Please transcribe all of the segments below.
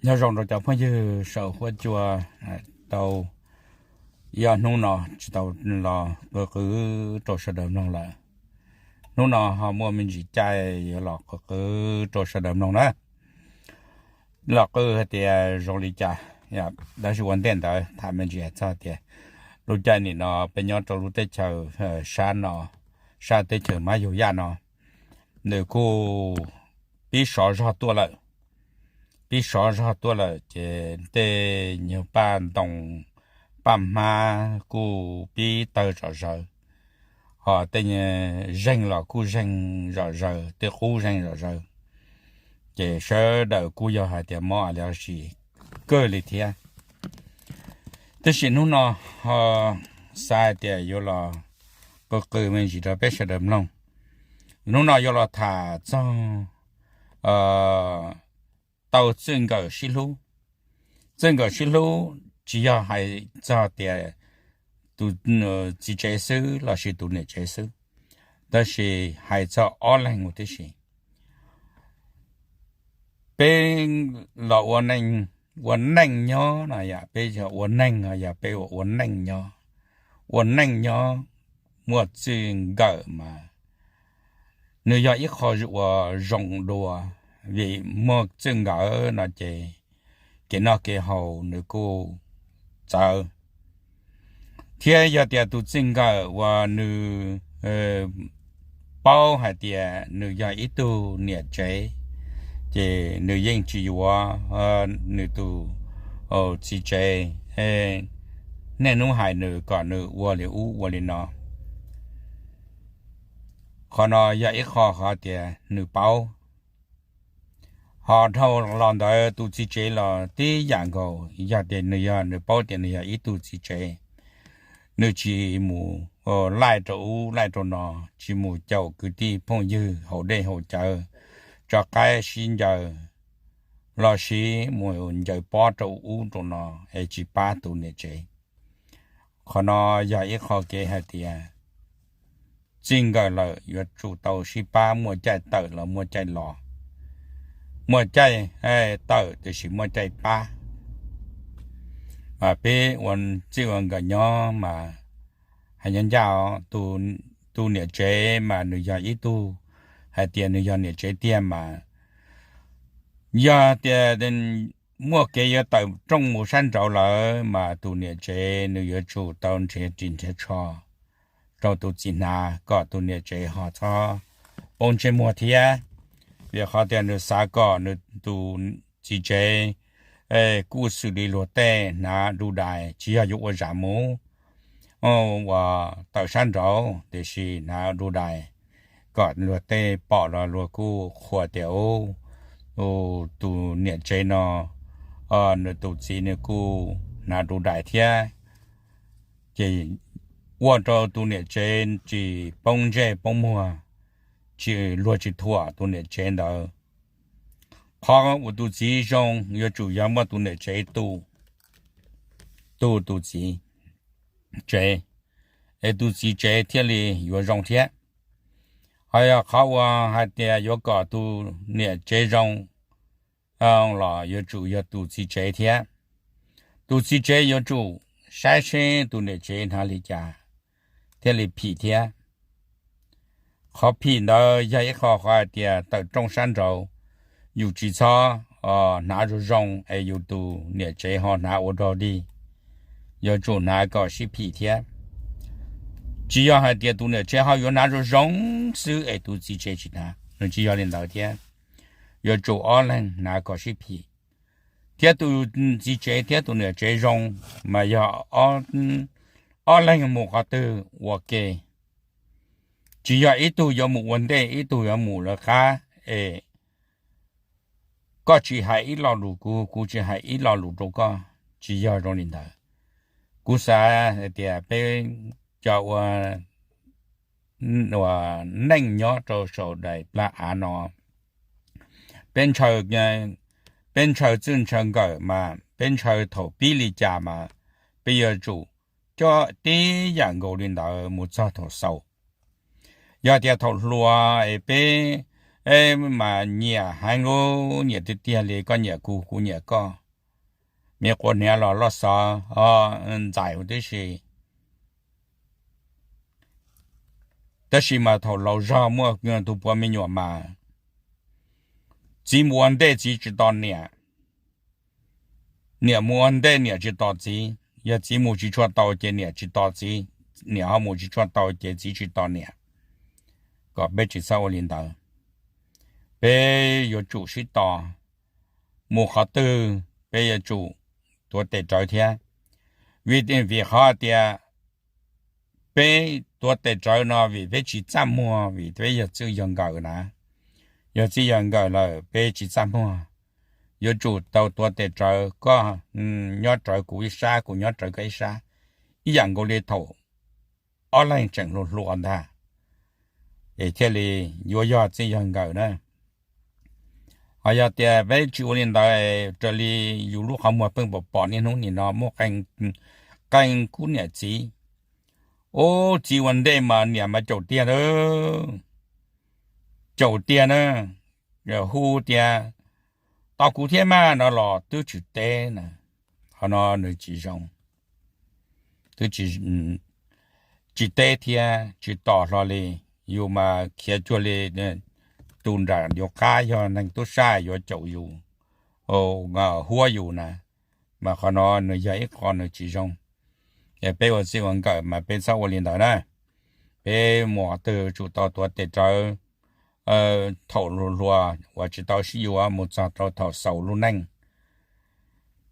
Nyob zoo rau cov phooj ywg saum huab cua tau ib ob hnub no tsis tau los qw qw rau sawv daws mloog lawm. Hnub no ho muaj me ntsis caij yuav los qw qw rau sawv daws mloog na. Los qw hais tias zoo li cas, tab sis ua ntej ntawd tham me ntsis txog tias lub caij nim no peb nyob rau lub teb chaws sab no, sab teb chaws mab yug yaj no, nws kuj pib sov zog tuaj lawm. Pib sov zog tuaj lawm ces tej nyuag paj ntoo paj hmab kuj pib tawg zom zaws, ho tej zeeg los kuj zeeg zom zaws, tej qub zeeg zom zaws. Ces sawv daws kuj yog hais tias mob a li sis kawg li thiab. Tab sis hnub no ho xav hais tias yuav los qw qw me ntsis rau peb sawv daws mloog. Hnub no yuav los tham txog tau txij nkawm sib hlub. Txij nkawm sib hlub tsis yog hais txog tias tus txiv tsev xwb lossis tus niam tsev xwb, tab sis hais txog ob leeg mus tib si. Peb los ua neej nyob no yom, peb yog ua neeg no yog peb ua ua neej nyob, ua neej nyob muaj txij nkawm mas nws yog ib qho uas zoo dua, vim muaj txij nkawm no ces kev noj kev haus nws kuj txawv. Thiab yog tias tus txij nkawm uas nws paub hais tias nws yog ib tug niam tsev, ces nws yeej tsis yuav nws tus txiv tsev niaj hnub hais nws kom nws ua li ub ua li no. Qhov no yog ib qho qhov tias nws paub. Ho dhau los ntawd tus txiv tsev los tib yam nkaus, yog tias nws yog nws paub tias nws yog ib tug txiv tsev, nws tsis mus laij rau ub laij rau no, tsis mus caum kwv tij phooj ywg haus dej haus cawv, tso qaib sib ncaws lossis mus ncaws pob rau ub rau no es tsis pab tus niam tsev. Qhov no yog ib qho kev hais tias txij nkawm lawm yuav tsum tau sib pab, muaj caij tawm los muaj caij los, muaj caij tawm tiam sis muaj caij pab. Peb ua txij ua nkawm nyob mas hais nyob ncaj, tus niam tsev mas nws yog ib tug, hais tias nws yog niam tsev tiag mas yog tias muaj kev yuav tawm rooj mus sab nraud lawm mas tus niam tsev nws yuav tsum tau nrhiav ris nrhiav tsho rau tus txiv hnav kom tus niam tsev ho txhob poob ntsej muag thiab. Vim qhov tias nws xav kom nws tus txiv tsev kuj xws li luag tej hnav du dais, tsis yog yuav ua zam mus uas tawm sab nraud, tiam sis hnav du dais kom luag tej pom los luag kuj qhuas tias tus niam tsev no, nws tus txiv nws kuj hnav du dais thiab. Ces ua rau tus niam tsev tsis poob ntsej poob muag, tsis, luag tsis thuam tus niam tsev ntawd. Qhov uas tus txiv zoo yuav tsum yog muaj tus niam tsev tu, tu tus txiv tsev, es tus txiv tsev thiaj li yuav zoo thiab. Ho yog qhov uas hais tias yuav kom tus niam tsev zoo los yuav tsum yog tus txiv tsev thiab. Tus txiv tsev yuav tsum saib seb tus niam tsev hnav li cas thiaj li phim thiab. Qhov phim ntawd yog ib qho qhov hais tias tawm rooj sab nraud, yus tsis txhob hnav zoo zoo es yus tus niam tsev ho hnav ua dog dig, yuav tsum hnav kom sib phim thiab. Tsis yog hais tias tus niam tsev ho yuav hnav zoo zoo xwb es tus txiv tsev tsis hnav, nws tsis yog li ntawd thiab. Yuav tsum ob leeg hnav kom sib phim, thiab tus txiv tsev thiab tus niam tsev zoo mas yog ob leeg mus qhov twg ua ke, tsis yog ib tug yuav mus ua ntej ib tug yuav mus lawv qab es koj tsis hais ib lo lus kuv, kuv tsis hais ib lo lus rau koj, tsis yog zoo li ntawd. Kuv xav hais tias peb cov ua neej nyob rau saum daim plab av no, peb ntshaw txij ntshaw nkawm mas peb ntshaw thaum pib li cas mas peb yuav tsum coj tib yam nkaus li ntawd mus txog thaum xaus. Yog tias thaum hluas es peb Peb mas nyiam heev lub, nyiam tiag tiag li, koj nyiam kuv, kuv nyiam koj. Me quav hniav los loj xov, o, ntxais huv tib si. Tab sis mas thaum laus zog muaj tus puav me nyuam mas txiv mus ua ntej txiv tsis tos niam, niam mus ua ntej niam tsis tos txiv. Yog txiv mus tsis tshua tau ces niam tsis tos txiv, niam ho mus tsis tshua tau ces txiv tsis tos niam. Kom peb tsis txhob ua li ntawd. Peb yuav tsum sib tos, mus qhov twg peb yuav tsum tuav tes rawv thiab. Vim, vim qhov tias peb tuav tes rawv no vim peb tsis txaj muag, vim peb yog txij yog nkawm na. Yog txij yog nkawm lawm peb tsis txaj muag. Yuav tsum tau tuav tes rawv, koj nyob rawv kuv ib sab, kuv nyob rawv koj ib sab, ib yam nkaus li thaum ob leeg tseem hluas hluas ntag, es thiaj li yuav yog txij yog nkawm na. Ho yog tias peb tsis ua li ntawd, raws li yus lub qhov muag pheej pom pom niaj hnub nim no muaj qee kub niam txiv, ub, txiv ua ntej mas niam mas caum tiag na, caum tiag na, hu tias tos kuv thiab mas no los twb tsis teb na. Qhov no nws tsis zoo, twb tsis teb thiab tsis tos hlo li. Yus mas khiav cuag li tus nram yuav qab, yog neeg tub sab yuav caum yus, huab yus na, mas qhov no nws yog ib qho nws tsis zoo. Es peb ua txij ua nkawm mas peb txhob ua li ntawd na. Peb mus qhov twg tsum tau tuav tes rawv, thaum hluas hluas uas tsis tau sib yuav mus txog rau thaum xaus lub neej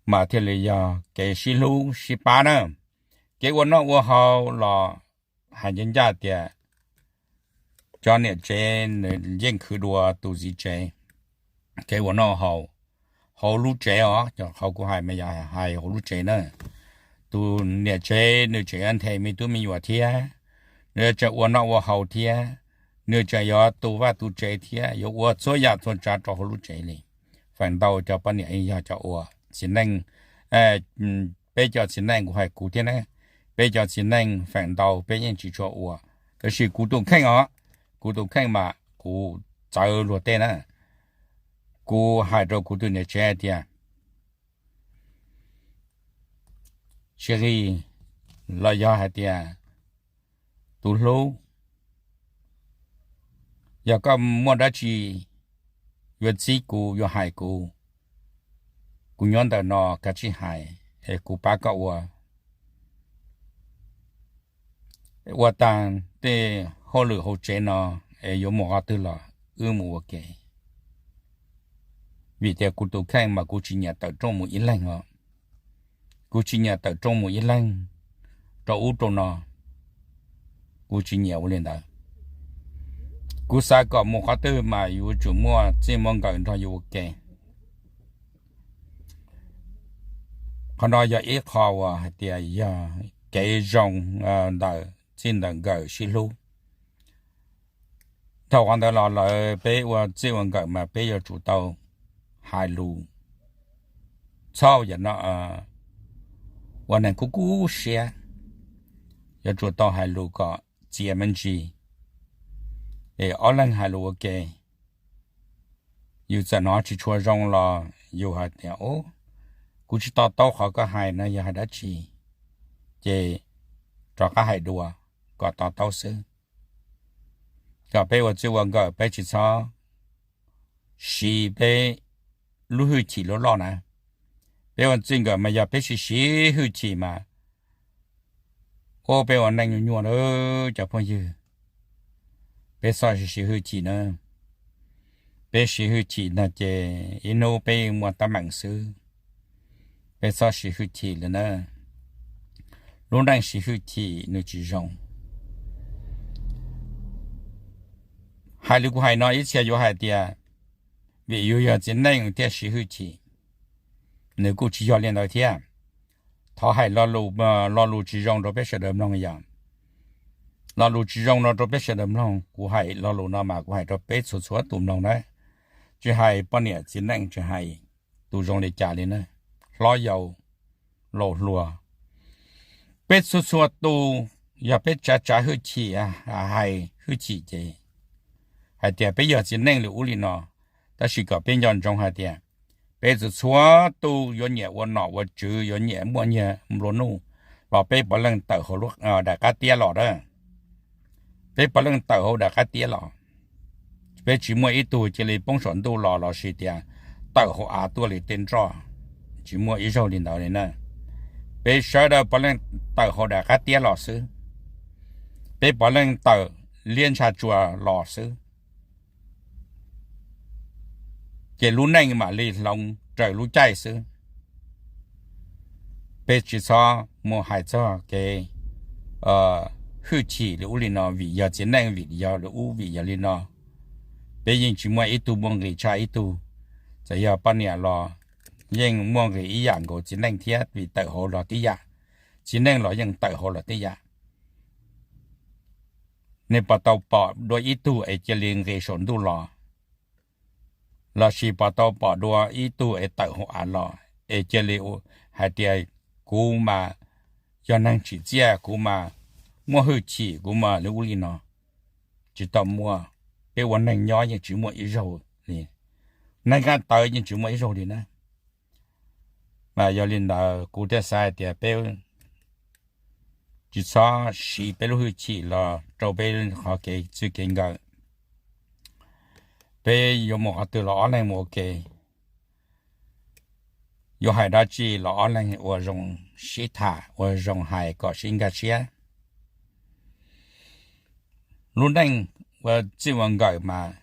mas thiaj li yog kev sib hlub sib pab na. Kev ua noj ua haus los hais ncaj ncaj tias cov niam tsev nws yeej khwv dua tus txiv tsev. Kev ua noj haus hauv lub tsev os, qhov kuv hais mas yog hais hauv lub tsev na. Tus niam tsev nws tseem yuav nthe me tub me nyuam thiab, nws tseem ua noj ua haus thiab, nws tseem yuav tu vaj tu tsev thiab, yuav ua txhua yam txhua tsav rau hauv lub tsev li. Feem ntau cov poj niam yog cov ua txiv neej, peb cov txiv neej kuv hais kuv thiab na, peb cov txiv neej feem ntau peb yeej tsis tshua ua. Tab sis kuv tus kheej os, kuv tus kheej mas kuv txawv luag tej na. Kuv hais rau kuv tus niam tsev hais tias, Siv His, los yog hais tias tus hlub, yog koj muaj dab tsi yuav txib kuv yuav hais kuv, kuv nyob ntawm no kav tsij hais es kuv pab koj ua. Ua tag tej hauj lwm hauv tsev no es yuav mus qhov twg los wb mus ua ke. Vim tias kuv tus kheej mas kuv tsis nyiam tawm rooj mus ib leeg os. Kuv tsis nyiam tawm rooj mus ib leeg rau ub rau no, kuv tsis nyiam ua li ntawd. Kuv xav kom mus qhov twg mas yuav tsum muaj txij muaj nkawm nrog yus ua ke. Qhov no yog ib qho uas hais tias yog kev zoo ntawm txij ntawm nkawm sib hlub. Thaum qhov ntawd los lawm peb ua txij ua nkawm mas peb yuav tsum tau hais lus txhob yam no ua neeg kub kub siab, yuav tsum tau hais lus kom txias me ntsis, es ob leeg hais lus ua ke. Yus txawm hnov tsis tshua zoo los yus hais tias, kuv tsis to taub qhov koj hais no yog hais dab tsi, ces rov qab hais dua kom to taub xwb. Kom peb ua txij ua nkawm peb tsis txhob siv peb lub hwj chim loj loj na. Peb ua txij nkawm mas yog peb siv siv hwj chim mas, ua peb ua neej nyuaj nyuaj na cov phooj ywg. Peb txhob siv siv hwj chim na. Peb siv hwj chim no ces ib hnub peb muaj teeb meem xwb. Peb txhob siv hwj chim li na. Lub neej siv hwj chim nws tsis zoo. Hais li kuv hais no ib txhia yuav hais tias vim yus yog txiv neej thiaj siv hwj chim. Nws kuj tsis yog li ntawd thiab. Thov hais lo lus tsis zoo rau peb sawv daws mloog yom. Lo lus tsis zoo no rau peb sawv daws mloog, kuv hais lo lus no mas kuv hais rau peb txhua txhua tus mloog na. Tsis hais poj niam txiv neej, tsis hais tus zoo li cas li na, hlob yau laus hluas, peb txhua txhua tus, yog peb tsav tsav hwj chim, hais hwj chim ces hais tias peb yog txiv neej li ub li no, tab sis kom peb nco ntsoov hais tias peb txhua txhua tus yuav nyiam ua nom ua tswv, yuav nyiam muaj nyiaj nplua nuj los peb puav leej tawm hauv daim qab tiab los a. Peb puav leej tawm hauv daim qab tiab los. Peb tsis muaj ib tug cia li poob saum ntuj los lossis tias tawm hauv av tuaj li tej nroj. Tsis muaj ib zaug li ntawd li na. Peb sawv daws puav leej tawm hauv daim qab tiab los xwb. Peb puav leej tawm liab ntsha tsua los xwb, ces lub neej mam li hloov raws lub caij xwb. Peb tsis txhob mus hais txog kev hwj chim li ub li no vim yog txiv neej, vim yog li ub vim yog li no. Peb yeej tsis muaj ib tug muaj nqis tshaj ib tug. Txawm yog poj niam los yeej muaj nqis ib yam nkaus txiv neej thiab vim tawm hauv los tib yam. Txiv neej los yeej tawm hauv los tib yam. Nej puas tau pom dua ib tug es cia li nqis saum ntuj los? Lossis puas tau pom dua ib tug es tawm hauv av los es cia li hais tias kuv mas yog neeg tsim txiaj, kuv mas muaj hwj chim, kuv mas li ub li no? Tsis tau muaj. Peb ua neeg nyob yeej tsis muaj ib zaug li. Neeg nqaj tawv yeej tsis muaj ib zaug li na. Mas yog li ntawd kuv thiaj xav hais tias peb tsis txhob siv peb lub hwj chim los rau peb qhov kev txwj kev nkawm. Peb yuav mus qhov twg los ob leeg mus ua ke, yuav hais dab tsi los ob leeg ua zoo sib tham ua zoo hais kom sib nkag siab. Lub neej ua txij ua nkawm mas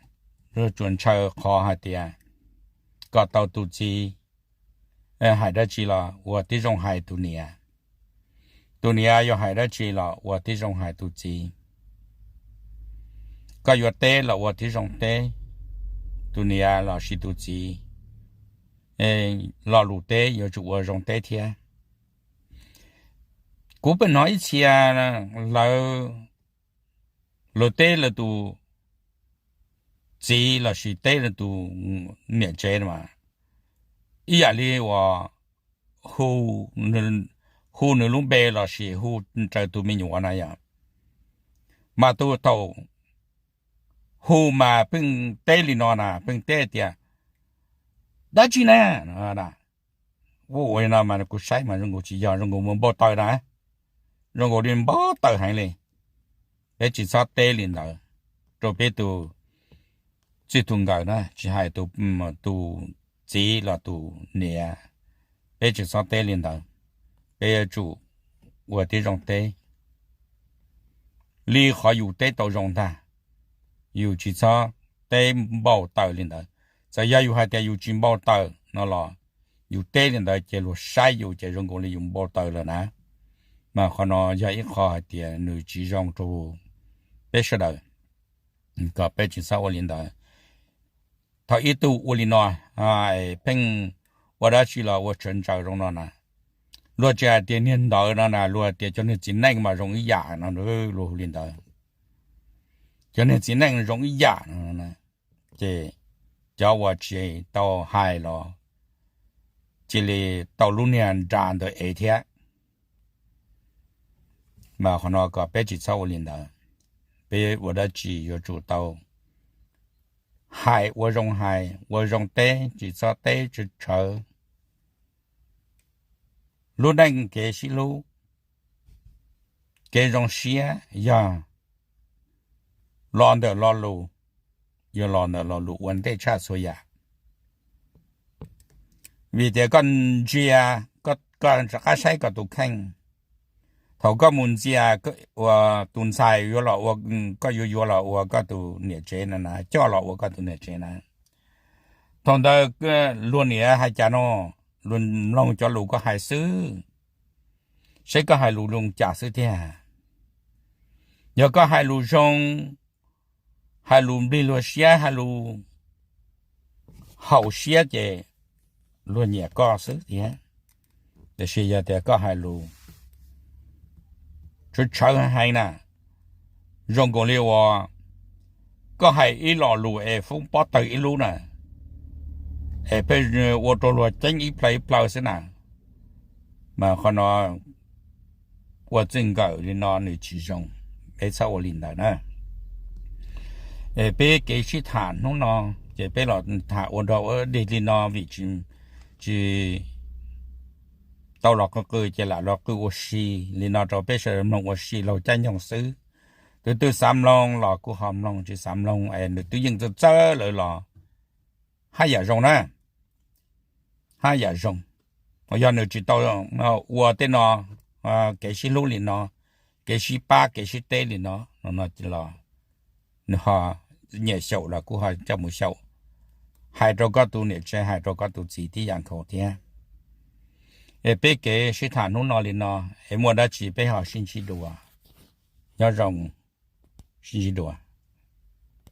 tsuas ntshaw qhov hais tias kom tau tus txiv hais dab tsi los ua tib zoo hais tus niam. Tus niam yuav hais dab tsi los ua tib zoo hais tus txiv. Koj yuav teb los ua tib zoo teb, tus niam lossis tus txiv. Lo lus teb yuav tsum ua zoo teb thiab. Kuv pheej hnov ib txhia lawv, lawv teb lawv tus txiv lossis teb lawv tus niam tsev mas ib yam li uas hu nws lub npe lossis hu raws tus me nyuam na yom. Mas tus thaum hu mas pheej teb li no na, pheej teb tias dab tsi na. Ua li no mas kuv saib mas zoo nkaus tsis yog, zoo nkaus mus npau taws na, zoo nkaus li npau taws heev li. Peb tsis txhob teb li ntawd rau peb tus txij tus nkawm na, tsis hais tus txiv los tus niam. Peb tsis txhob teb li ntawd. Peb yuav tsum ua tib zoo teb li qhov yus teb tau zoo ntag. Yus tsis txhob teb npau taws li ntawd. Txawm yog yus hais tias yus tsis npau taws no los yus teb li ntawd ces luag saib yus ces zoo nkaus li yus npau taws lawm na. Mas qhov no yog ib qho hais tias nws tsis zoo rau peb sawv daws, kom peb tsis txhob ua li ntawd. Thaum ib tug ua li no, pheej ua dab tsi los ua tshav ntsaws zoo no na, luag tsis hais tias niag ntawd no na, luag tias cov niag txiv neej mas zoo ib yam no, luag hu li ntawd. Cov niag txiv neej zoo ib yam no, ces cov uas tsis tau hais los cia li tau lub niag nra ntawd ev thiab. Mas qhov no kom peb tsis txhob ua li ntawd. Peb ua dab tsi yuav tsum tau hais ua zoo hais, ua zoo teb, tsis txhob teb tshav tshawv. Lub neej kev sib hlub, kev zoo siab yog los ntawm lo lus, yog los ntawm lo lus ua ntej tshaj txhua yam. Vim tias koj ntsia, koj rov qab saib koj tus kheej. Thaum koj mus ntxias ua tus ntxhais yuav los ua, koj yuav yuav los ua koj tus niam tsev na, coj los ua koj tus niam tsev na, thaum ntawd luag niam hais cas no, luag mloog cov lus koj hais xwb, seb koj hais lus zoo cas xwb tiag. Yog koj hais lus zoo, hais lus nplig luag siab, hais lus haum siab ces luag nyiam koj xwb tiag. Tiam sis yog tias koj hais lus tshav tshawv heev na, zoo nkaus li uas koj hais ib lo lus es foob pob tawg ib lub na, es pheej ua rau luag ceeb ib plawg ib plawg xwb na. Mas qhov no ua txij nkawm li no nws tsis zoo, peb txhob ua li ntawd na. Peb kev sib tham hnub no ces peb los tham ua dog ua dig li no vim tsis tau los qw qw ces lam los qw ua si li no rau peb sawv daws mloog ua si laug caij nyoog xwb. Tus twg xav mloog los kuj ho mloog, tsis xav mloog es nws twb yeej txawj txawj lawm los haj yam zoo na, haj yam zoo. Yog nws tsis tau ua tej no, kev sib hlub li no, kev sib pab kev sib teb li no, no los nws ho nyiam xyaum los kuj ho coj mus xyaum, hais rau koj tus niam tsev, hais rau koj tus txiv tib yam nkaus thiab. Es peb kev sib tham hnub no li no, es muaj dab tsi peb ho sib ntsib dua. Nyob zoo, sib ntsib dua.